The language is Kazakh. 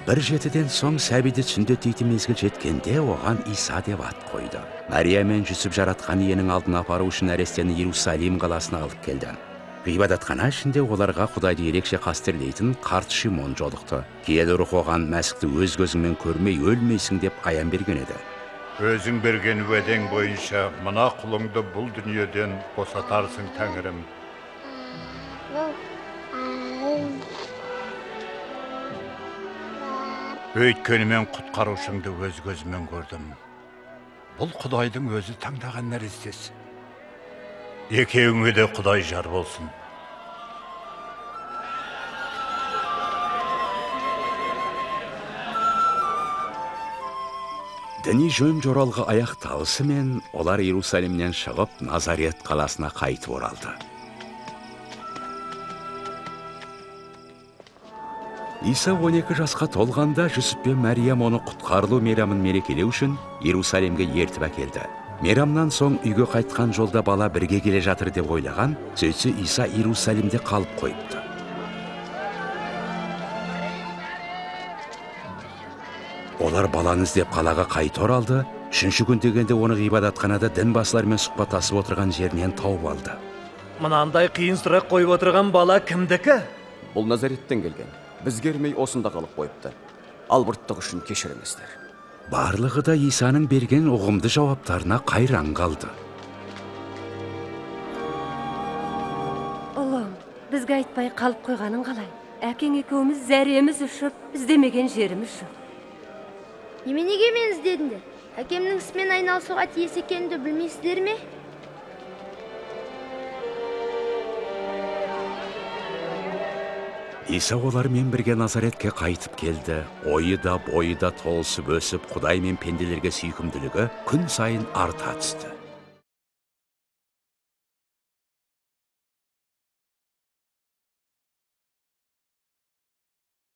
Бір жетіден соң сәбиді сүндеттейтін мезгіл жеткенде, оған Иса деп ат қойды. Мария мен Жүсіп Жаратқан Иенің алдына апару үшін нәрестені Иерусалим қаласына алып келді. Ғибадатхана ішінде оларға Құдайды ерекше қастерлейтін қарт Шимон жолықты. Киелі Рух оған Мәсіхті өз көзіңмен көрмей өлмейсің деп аян берген еді. Өзің берген уәдең бойынша мына құлыңды бұл дүниеден босатарсың, Тәңірім. Өйткені мен құтқарушыңды өз көзіммен көрдім. Бұл Құдайдың өзі таңдаған нәрестесі. Екеуіңе де Құдай жар болсын. Діни жөн жоралғы аяқталысымен олар Иерусалимнен шығып, Назарет қаласына қайтып оралды. Иса 12 жасқа толғанда, Жүсіп пен Мәриям оны құтқарылу мейрамын мерекелеу үшін Иерусалимге ертіп әкелді. Мейрамнан соң үйге қайтқан жолда бала бірге келе жатыр деп ойлаған, сөйтсе, Иса Иерусалимде қалып қойыпты. Олар баланы іздеп қалаға қайта оралды. Үшінші күн дегенде оны ғибадатханада дін басылармен сұхбаттасып отырған жерінен тауып алды. Мынандай қиын сұрақ қойып отырған бала кімдікі? Бұл Назареттен келген. Бізге ермей осында қалып қойыпты. Албырттық үшін кешіріңіздер. Барлығы да Исаның берген ұғымды жауаптарына қайран қалды. Ұлым, бізге айтпай қалып қойғаның қалай? Әкең екеуміз зәреміз ұшып, іздемеген жеріміз жоқ. Неменеге мені іздедіңдер? Әкемнің ісімен айналысуға тиіс екенімді білмейсіздер ме? Иса олармен бірге Назаретке қайтып келді. Ойы да, бойы да толысып өсіп, Құдай мен пенделерге сүйкімділігі күн сайын арта түсті.